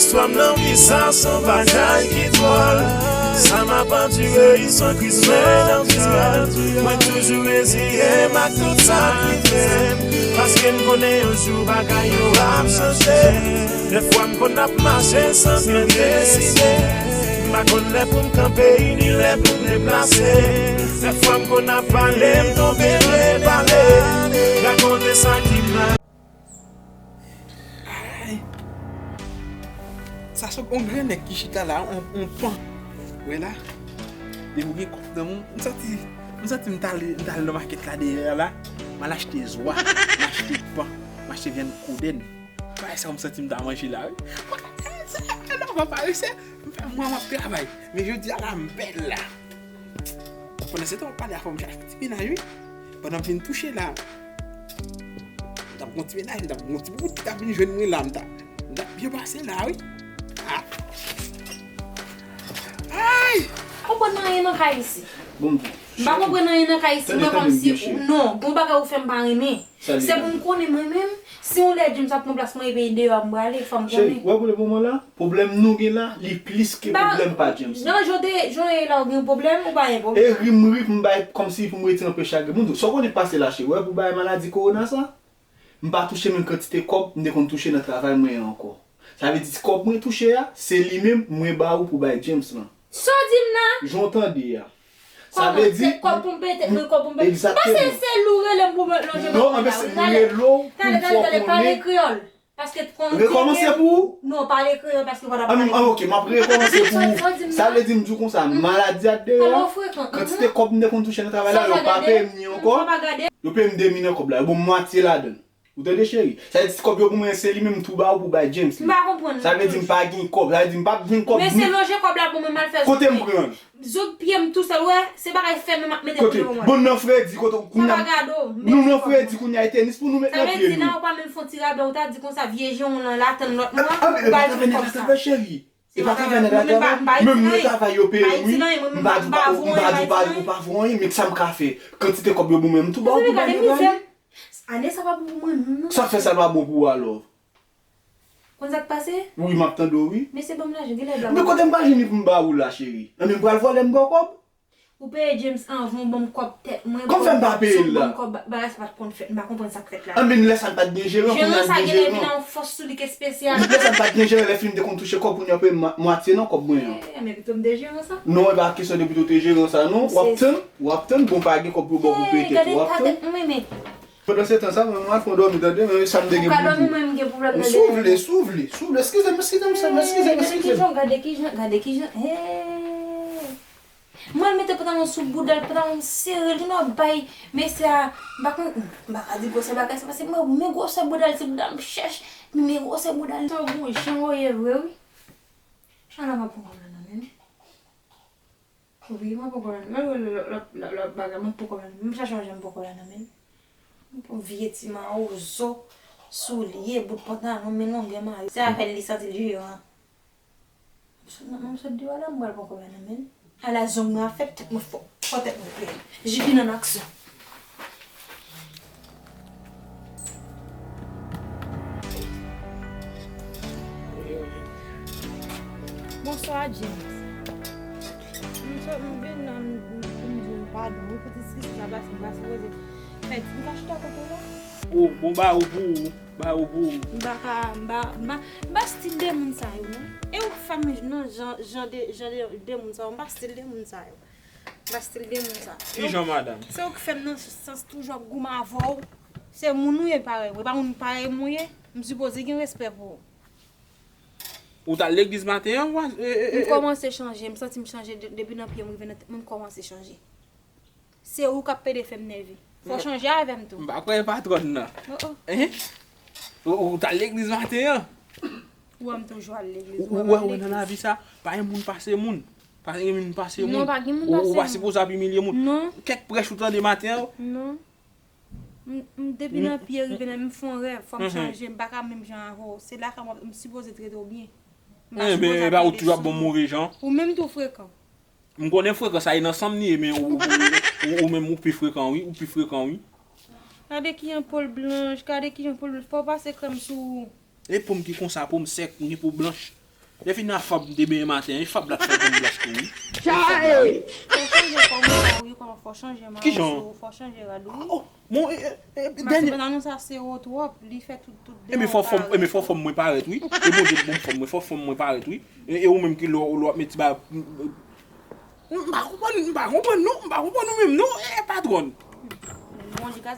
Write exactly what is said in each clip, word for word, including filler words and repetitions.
Istwa m nan wi, sa se yon bagay ki dwòl. Sa m ap andire, i se yon kriz mwen nan dyòl. Mwen toujou reziye m ak tout sa k rive m, paske m konnen yon jou bagay yo ap chanje. Dèfwa m konn ap mache san byen deside. M pa konn lè pou m kanpe, ni lè pou m deplase. Dèfwa m konn ap pale, m tonbe nan pale, rakonte sa ki mal. Ay! Sa se yon grenn nèg ki chita la, on, on pan. Wè la. Depi w gen kòb nan men w, m santi, m santi m t ale, m t ale nan makèt la dèyè a la. M al achte zwa, m achte pan, m achte vyann kodenn. Bagay sa yo m santi m ta manje la, wi. Mwen, se, se, se nòmal, parese. M fè mwa m ap travay. Men jodi a la, m bèl la. Pandan se tan, w ap pale a fò m chache yon ti mennaj, wi. Pandan m fin touche la, m t ap gon ti mennaj, m t ap gon ti bout ki t ap vin jwenn mwen la, m t ap, m t ap byen pase la, wi. Ah. Ay! Konprann anyen nan kay isi. Bon, m pa konprann anyen nan kay isi. Mwen kòmsi, non, gon bagay ou fè m pa renmen. Se pou m konnen mwen menm, si yon lè James ap pran plas mwen epi deyò a m prale, fò m konnen. Cheri, w wè pou le moman la, pwoblèm nou gen la, li plis ke pwoblèm pa James. Nan jan w te, jan w ye la, ou gen pwoblèm, ou pa gen pwoblèm. E ri m ri pou m bay, kòmsi pou m retire anpe chagren. Moun di w, sa w konnen k pase la, cheri, w wè pou bay maladi kowona sa? M pa touche menm kantite kòb m te konn touche nan travay mwen an ankò. Sa vle di ti kòb mwen touche a, se li menm mwen ba ou pou bay James lan. Sa w di m nan? Jan w tande a. Sa vle di, se kòb pou m pete, mwen kòb pou m pete. Egzakteman. Pase se lou rele m pou mwen lonje. Non, anben se mwen rele w pou m fè w konnen. Tande, tande, tande, pale kreyòl. Paske t konn... Rekòmanse pou ou? Non, pale kreyòl paske w pa t ap pale. An, ok, m ap rekòmanse pou ou. Sa vle di m di w konsa, maladi a deyò a, kantite kòb m te konn touche nan travay la, yo pa peye m ni ankò. Yo peye m demi nan kòb la, yo ban m mwatye ladan l. Ou tande, cheri? Sa vle di ti kòb yo pou mwen, se li menm tou ba ou pou bay James li. M pa konprann. Sa vle di m pa gen kòb, sa vle di m p ap jwenn kòb. Men se lonje kòb la pou mwen, m al fè zot pye. Kote m pran l? Zot pye m tousèl, wè, se bagay fèmen m ap mete pou yo. Kote? Bon, nan fredi, kote, kounya, nou nan fredi, kounya, e tenis pou nou met nan pye nou. Sa vle di la, ou pa menm fè yon ti rabè, ou ta di konsa, vye jan w lan la, tann lòt mwa, ou pa jwenn kòb sa. Cheri. E pa travay nan travay, menm mwen travay yo peye m, wi. M pa di w pa, m pa di w pa, ou pa voye anyen, men sa m ka fè? Kantite kòb yo ban mwen, m tou ba w pou bay mwen. Ane sa pa bon pou mwen menm non. Sa k fè sa pa bon pou ou alò? Konn sa k pase? Wi, m ap tande w, wi. Mesye ban m lajan, genlè blag. Men kote m pa jwenn li pou m ba ou la, cheri? Anben m pral vòlè m ba w kòb? Ou peye James anvan w ban m kòb tèt mwen. Kòman fè m pa peye l la? Ban m kòb, bagay sa pa t konn fèt, m pa konprann sa k fèt la. Anben lè sa l pa t gen jeran, kounya l gen jeran. Jeran sa genlè vin a yon fòs sou li k espesyal. Lè sa l pa t gen jeran, lè fim te konn touche kòb, kounya yo peye m mwatye nan kòb mwen an. Eh, men pito m te jeran sa. Non, e pa kesyon de pito w te jeran sa, non. W ap tann, w ap tann, bon, pa gen kòb pou yo ba w pou peye tèt ou, w ap tann. Pandan se tan sa, mwen, mwen al fè yon dòmi, tande, men sa m te gen pou di. Ou ka dòmi, mwen, m gen pwoblèm nan dèyè. Si w vle, si w vle, si w vle. Eskize m, eskize m, eskize m, eskize m. Gade kijan, gade kijan, gade kijan, hey. Mwen mete pantalon sou bouda l, pantalon sere, li nan bay mesye a, m pa konn, m pa ka di gwosè bagay sa, paske mwen, men gwosè bouda l, se bouda m chèch, men gwosè bouda l. Sa w gon jan w ye vre, wi. Ala m ap pran kòb la nan men l. Wi, m ap pran kòb la nan men l, lòt, lòt, lòt, lòt bagay, m ap pran kòb la nan men l, m chache yon jan m pran kòb la nan men l. M pran vye ti mawozo, soulye, bout pantalon, men longè mayo. Se avè l li santi l jeran. M sot nan, m sot deyò la, m pral pran kòb la nan men l. Ala zong mwen ap fèt, tèt mwen fò, fò tèt mwen plen. Jipin an aksyon. Bonswa, James. M sot, m vin nan, m, m, m di w padon, wi, pou ti sis la, paske m pa sipoze fè, m ka chita kote w la? O, bon, ba ou pou ou. Ba ou pou ou. M pa ka, m pa, m pa, m pa stil de moun sa yo, non. E ou k fè m nan jan, jan de, jan de, de moun sa yo. M pa stil de moun sa yo. M pa stil de moun sa. Ki jan, madanm? Se ou k fè m nan sans toujou ap goumen avè w. Se moun ou ye parèy mwen. E pa moun parèy mwen ou ye. M sipoze gen respè pou ou. Ou t al legliz maten an, ou pa, e, e, e, e. M kòmanse chanje. M santi m chanje de, depi nan pye m rive nan tèt mwen, m kòmanse chanje. Se ou k ap pede fè m nève. Fò w chanje avè m tou. M pa kwè e patwòn nan. Oh, oh. Hein? Ou, ou t al legliz maten an? Ou wè m toujou al legliz. Ou, ou wè, ou wè nan lavi sa, pa gen moun pase moun. Pa gen moun pase moun. Non, pa gen moun pase moun. Ou, ou pa sipoze ap imilye moun. Non. Kèk prèch ou tande maten an. Non. M, m, depi nan pye rive nan, m fè yon rèv, fò m chanje, m pa ka menm jan avè w. Se lakay mwen, m sipoze trete w byen. M pa sipoze ap rele sou ou. Ou menm tou frekan. M konnen frekans sa e nan san m li ye, men ou, ou, ou, ou, ou menm ou pi frekan, wi, ou pi frekan, wi. Gade kijan po l blanch, gade kijan po l blanch, fò w pase krèm sou ou. E po m ki konsa, po m sèk, m gen po blanch. Lè fini a fab m te benyen maten an, e fab la t fè pou m blanch tou wi. E fab la wi. Fò w chanje kòb ou pa wi, kòman fò w chanje mayo sou ou, fò w chanje rad ou wi. Oh, bon, e, e, e, dènye. Mache nan nou sa se ou twòp, li fè tout, tout devan w parèt. Enben fò fòm mwen parèt wi. E Bondye k ban m fòm mwen, fò fòm mwen parèt wi. E, e ou menm ki lè w ap met ti bagay. M pa konprann, m pa konprann non, m pa konprann ou menm non, e patwòn. Bondye ka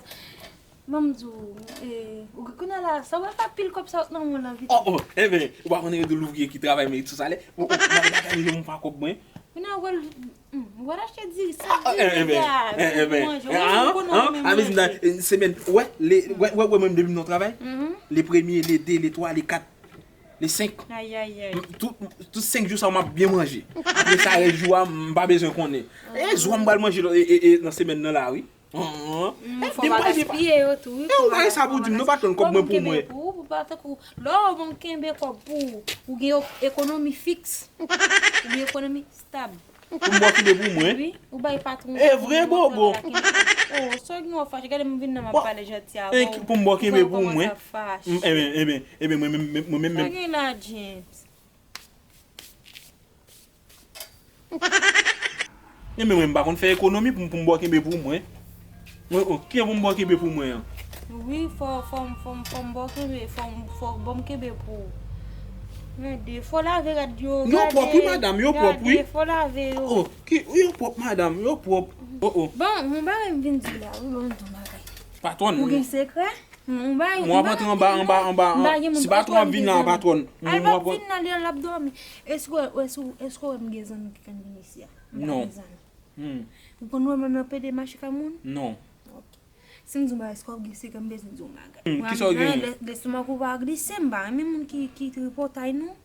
Ban m di w, e, ou kounye a la, sa w wè pa pil kòb sa w t nan men w lan vit. Oh, oh, enben, ou pa konnen yo di w louvriye ki travay merite son salè. Oh, oh, m ap gade rive m pa kòb mwen. Kounye a w wè l, hmm, ou wè l achte diri, sa diri a, pou manje, ou konnen ou menm manje. Avè di m nan semèn, wè, lè, wè, wè, wè mwen depi m nan travay, le premye, le de, le twa, le kat, le senk. Ayayay. Tout, tout senk jou sa yo m ap byen manje. Apre sa, rès jou a, m pa bezwen konnen. E, jou a m pral manje e, e, e, nan semèn nan la, wi. Ahn, fò w pa gaspiye yo tou wi. Fò w pa gaspiye. Ou bay sa pou di m non, pa tann kòb mwen pou mwen. Pou pa tankou lè w bon kenbe kòb pou ou, ou gen ekonomi fiks, ou gen ekonomi stab. Pou m bò kenbe pou mwen. Wi, ou bay patwon ou. E vre bobo. Oh, so gen w fache, gade m vin nan m ap pale janti avè w. Pou m bò kenbe pou mwen. Enben, enben, enben mwen menm, mwen menm. Sa gen la James? Enben mwen m pa konn fè ekonomi pou m pou m bò kenbe pou mwen. Mwen, oh, kijan pou m bò kenbe pou mwen an? Wi, fò, fò, fò, fò m bò kenbe, fò, fò bò m kenbe pou ou. Gade, fò lave rad yo, gade. Yo pwòp wi, madanm, yo pwòp wi. Gade, fò lave yo. Oh, ki, yo pwòp, madanm, yo pwòp. Oh, oh. Bon, yon bagay m vin di w la, wi, bon, yon bagay. Patwòn. Ou gen sekrè? Mwen ap antre anba, anba, anba. Se patwòn ap vin la, patwòn. Ay, m ap vin nan li an, l ap dòmi. Èske w, èske w, èske w wè m gen zanmi ki konn vin isi a? M pa gen zanmi. Ou konn wè m nan pede mache kay moun? Non. Ok. Si m di w bagay, èske w ap gen sekrè? M bezwen di w bagay. Kisa w genyen? Lestomak ou pa glise, m pa renmen moun ki, ki tripotay non.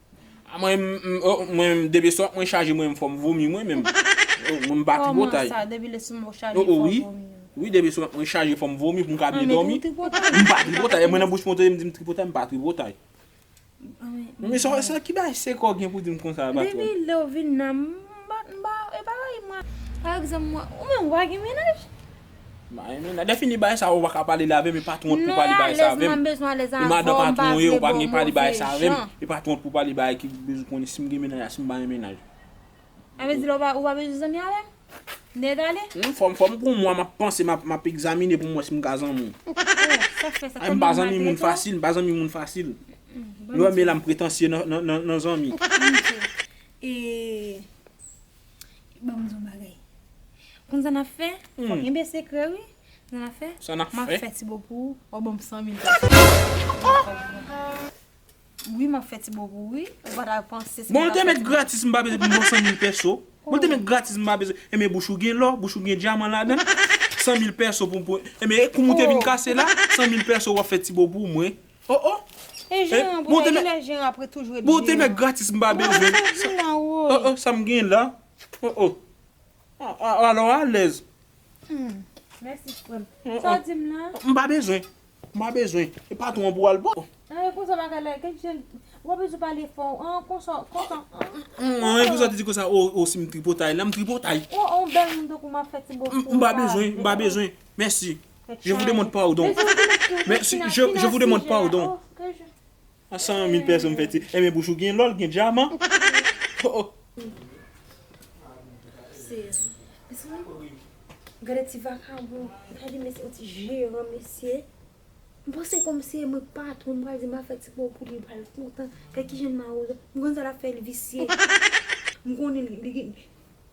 A mwen, m, m, oh, mwen, depi lestomak mwen chaje, mwen, fò m vomi, mwen menm. Oh, mwen, m pa tripotay. Kòman sa, depi lestomak ou chaje, fò w vomi? Wi, depi lestomak mwen chaje, fò m vomi pou m ka byen dòmi. M pa tripotay. Mwen, nan bouch mwen, m di m tripotay, m pa tripotay. Men sa, sa ki bagay sekrè w gen pou di m konsa, patwòn? Depi lè w vin la, m pa, m pa, e pa rayi mwen. Pa egzanp, mwen, ou menm, ou pa gen mennaj? M pa gen mennaj. Lè fini bagay sa, ou pa ka pale la avè m, e patwon pou pale bagay sa avè m. Non, alèz, mwen bezwen alèz avè w, m pa vle move jan. E patwon pou pale bagay ki bezwen konnen si m gen mennaj a, si m pa gen mennaj. Sa vle di la ou pa, ou pa bezwen zanmi avè m? Nèt ale? Fò m, fò m pran yon mwa, m ap panse, m ap, m ap egzamine pou m wè si m ka zanmi w. Oh, sa k fè sa tèlman maltrete w? Ay, m pa zanmi moun fasil, m pa zanmi moun fasil. Lè w wè m la, m pretansye nan, nan, nan, nan zanmi. E, Ban m di w yon bagay. Konn sa n ap fè? Fò w kenbe sekrè wi. Konn sa n ap fè? Sa n ap fè? M ap fè ti bo pou ou, w ap ban m san mil pèso. Wi, m ap fè ti bo pou ou wi. Ou pa ta panse se m t ap fè ti bo pou ou. Bon, l te mèt gratis, m pa bezwen pou m ban w san mil pèso. Bon, l te mèt gratis, m pa bezwen. Enben bouch ou gen lò, bouch ou gen dyaman ladan l. San mil pèso pou, pou, enben e kou m ou te vin kase la, san mil pèso w ap fè ti bo pou mwen. Oh, oh. E jeran pou mwen, kilè jeran ap toujou ret jeran? Bon, te mèt gratis, m pa bezwen. Oh, oh, sa m gen la. Oh, oh. A, a, alò, alèz. Hmm. Mèsi, frè m. Sa w di m la? M pa bezwen. M pa bezwen. E patwon pou al bon. An, konsa bagay la, kèk jèn, w ap bezwen pale fò. An, konsa, konsa. An, konsa w te di konsa, o, o, si m tripotay la, m tripotay. O, on bèl moun tankou m ap fè ti bo pou ou. M pa bezwen, m pa bezwen. Mèsi. Je vous demande pardon. Mèsi, je, je vous demande pardon. A san mil pèso m fè ti. Enben bouch ou gen lò, l gen dyaman. Oh, oh. Se, mesye, gade ti vakabon. Gade mesye, yon ti jeran, mesye. M panse kòmsi e mwen patwon, m pral di m ap fè ti bo pou li, li pral kontan. Gade kijan l mawozo. M konn sa l ap fè, li visye. M konnen li, li,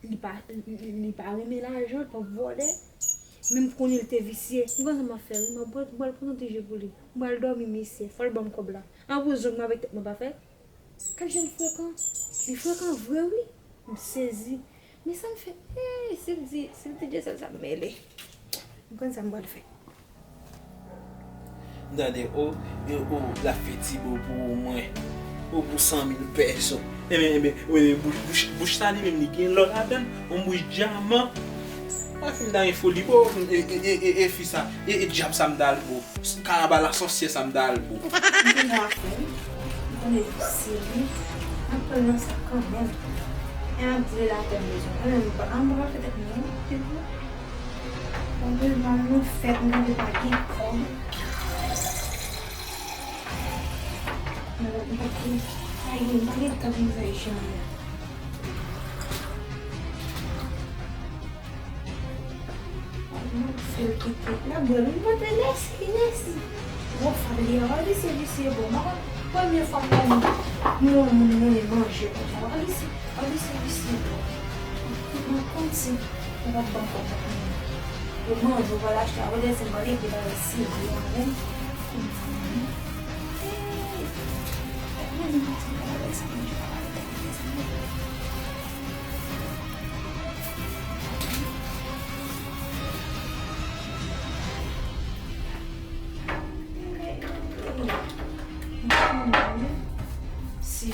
li pa, li, li, li pa renmen lajan, li p ap vòlè. Men m konnen li te visye. M konn sa m ap fè wi, m ap pran, m pral pran yon ti je pou li. M pral dòmi mesye, fò l ban m kòb la. An pou zong mwen avèk tèt mwen pa fè. Gad jan l frekan. Li frekan vre wi. M sezi. Men sa m fè, hey, si l di, si l di Dyesèl sa m mele. M konn sa m pral fè. Gade, o, e, o, l ap fè ti bo pou ou mwen. O, pou san mil pèso. Enben, enben, enben, bouch, bouch, bouch sa li menm li gen lò ladan l, yon bouch dyaman. Mwen fin ta gen foli, bo, e, e, e, e, e fi sa, e, e dyab sa m ta al bo. Karaba lasosyè sa m ta al bo. M te mwa fè wi. M konnen li seri. M ap pran nan sa kanmenm. E m ap di l atè m bezwen. Mwen menm m pa, m pa fè tèt mwen non. Mwen bezwen al nan fèt, mwen pa gen kòb. Mwen, mwen pa gen Ay, m pa gen tan pou m fè jan an. Mwen fè l kite. L ap bwè, m pote lèsi, lèsi. Gwo fab li an, gade se visye bon. Mwen, premye fwa m wè yon moun mouye manje konsa. Gade se, gade se visye bon. Mwen konn se, ou p ap ban m kòb la. Yo manje, ou pral achte a, ou desann, pral leve, pral sere avè m. Hey! Gade moun sa, gade sa, manje pa pale, gade sa. Si,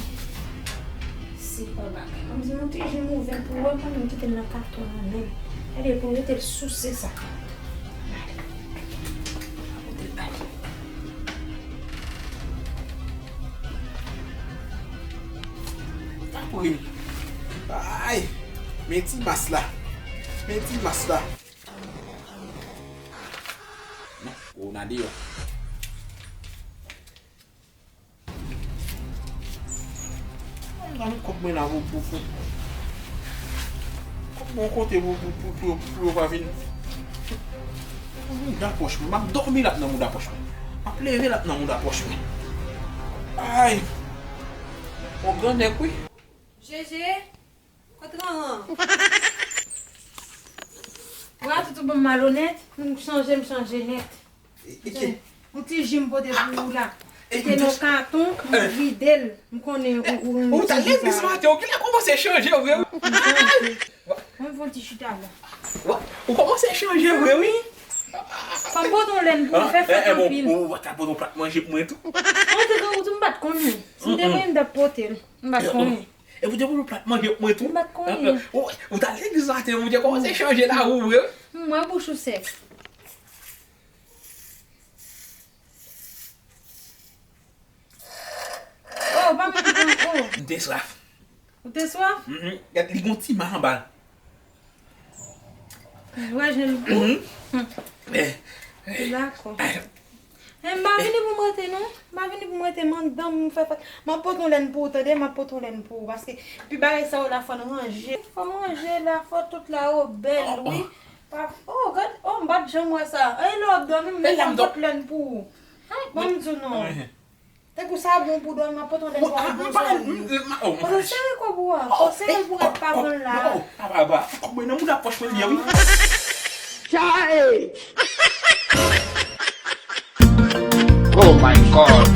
si pa bagay. Kòmsi yon ti jim ouvè pou wè, pa nou kite l nan katon an menm. Gade, pou mete l souse sa. Gade. Kote l ale? Tanpri. Ay! Men ti mas la. Men ti mas la. Non, kowona deyò. Mwen pa met kòb mwen la pou, pou, pou. Kòb mwen kote pou, pou, pou, pou, pou yo pa vin. Mouda pòch mwen. M ap dòmi l ap nan mouda pòch mwen. M ap leve l ap nan mouda pòch mwen. Ay! On gran nèg, wi. Jeje, kot Ranran? Wa toutou bon malonèt, m chanje, m chanje nèt. E, e, e. Yon ti ji m pote pou ou la. E, te nan katon, m vide l. M konnen ou, ou renmen ti ji sa. Ou ta legliz maten, ou genlè kòmanse chanje vre, wi. M chanje. Mwen fè yon ti chita la. Wa, ou kòmanse chanje vre, wi. Fò m pote yon lèn pou ou, fè frèt anpil. Ou, ou ta pote yon plat manje pou mwen tou. An te gen ou tou, m pa t konnen. Si m te konnen, m t ap pote l. M pa t konnen. E pou te pote yon plat manje pou mwen tou. M pa t konnen. Ou, ou ta legliz maten, ou te kòmanse chanje la, ou vre. M wè bouch ou sèk. Oh, pa menm pran, oh. M te swaf. Ou te swaf? Mhm. Gad, li gon ti ma anba l. Wè, je l gou. Mhm. Eh, eh. Dakò. Eh, m pa vini pou m rete, non. M pa vini pou m rete, m anndan, m fè fè. M ap pote yon lèn pou ou, tande, m ap pote yon lèn pou ou. Paske, pi bagay sa yo la, fò n ranje. Fò m ranje la, fò tout la, oh, bèl, wi. Pa, oh, gad, oh, m pa t janm wè sa. E lè w ap dòmi, m bezwen pot lèn pou ou. Ban m di w non. Tankou sa bon pou dòmi, m ap pote yon lèn pou ou, ap bon sou ou. Fò sere kò pou w a, fò sere l pou rad pa pran l la. Apa, apa, kòb mwen nan mouda pòch mwen li ye, wi. Chai! Oh my God.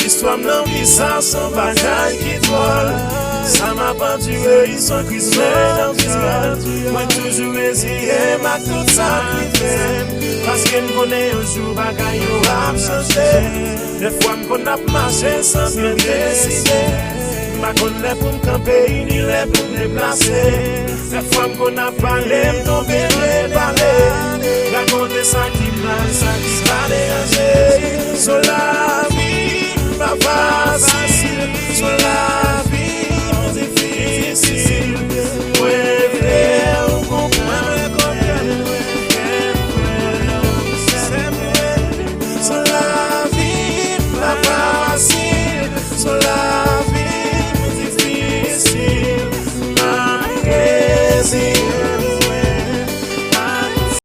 Istwa m nan vi sa se yon bagay ki dwòl. Sa m ap andire, istwa ki sou mwen. Mwen toujou reziye m ak tout sa k rive m, paske m konnen yon jou bagay yo ap chanje. Dèfwa m konn ap mache san byen deside. M pa konn lè pou m kanpe, ni lè pou m deplase. Dèfwa m konn ap pale, m tonbe repale. Rakonte sa ki mal, sa ki pa deranje. So lavi.